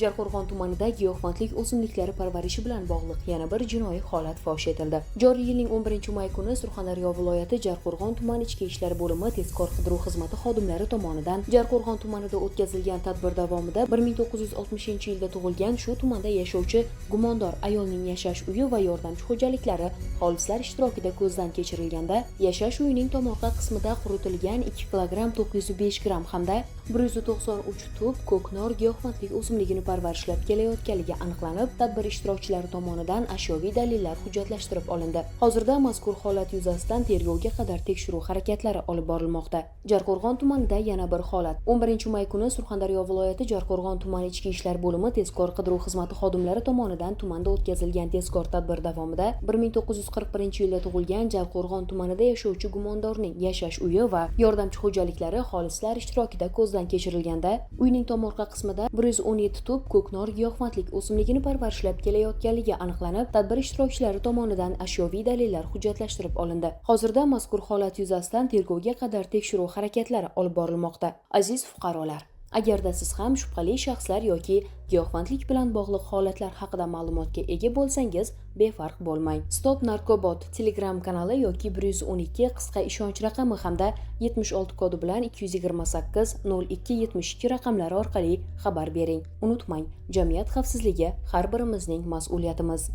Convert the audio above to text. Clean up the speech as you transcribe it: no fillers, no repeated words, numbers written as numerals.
Jarqo'rg'on tumanida giyohvandlik o'simliklari parvarishi bilan bog'liq yana bir jinoiy holat fosh etildi. Joriy yilning 11 may kuni Surxondaryo viloyati Jarqo'rg'on tumani ichki ishlar bo'limi tezkor qidiruv xizmati xodimlari tomonidan Jarqo'rg'on tumanida o'tkazilgan tadbir davomida 1960 yilda tug'ilgan, shu tumanda yashovchi gumondor ayolning yashash uyi va yordamchi xo'jaliklari xolislar ishtirokida ko'zdan kechirilganda, yashash uyining tomorqa qismida quritilgan 2 kilogramm 905 gramm hamda 193 tup ko'knor giyohvandlik o'simligini parvarishlab kelayotganligi aniqlanib, tadbir ishtirokchilari tomonidan ashyoviy dalillar hujjatlashtirib olindi. Hozirda mazkur holat yuzasidan tergovga qadar tekshiruv harakatlari olib borilmoqda. Jarqo'rg'on tumanida yana bir holat. 11 may kuni Surxondaryo viloyati Jarqo'rg'on tumani ichki ishlar bo'limi tezkor qidiruv xizmati xodimlari tomonidan tumanda o'tkazilgan tezkor tadbir davomida 1941 yilda tug'ilgan, Jarqo'rg'on tumanida yashovchi gumondorning yashash uyi va yordamchi xo'jaliklari xolislar ishtirokida ko'zdan kechirilganda, uyning tomorqa qismida 117 tup ko'knor giyohvandlik o'simligini parvarishlab kelayotganligi aniqlanib, tadbir ishtirokchilari tomonidan ashyoviy dalillar hujjatlashtirib olindi. Hozirda mazkur holat yuzasidan tergovga qadar tekshiruv harakatlari olib borilmoqda. Aziz fuqarolar, agarda siz ham shubhali shaxslar yoki giyohvandlik bilan bog'liq holatlar haqida ma'lumotga ega bo'lsangiz, befarq bo'lmang. Stop Narkobot Telegram kanali yoki 112 qisqa ishonch raqami hamda 76 kodi bilan 228 02 72 raqamlari orqali xabar bering. Unutmang, jamiyat xavfsizligi har birimizning mas'uliyatimiz.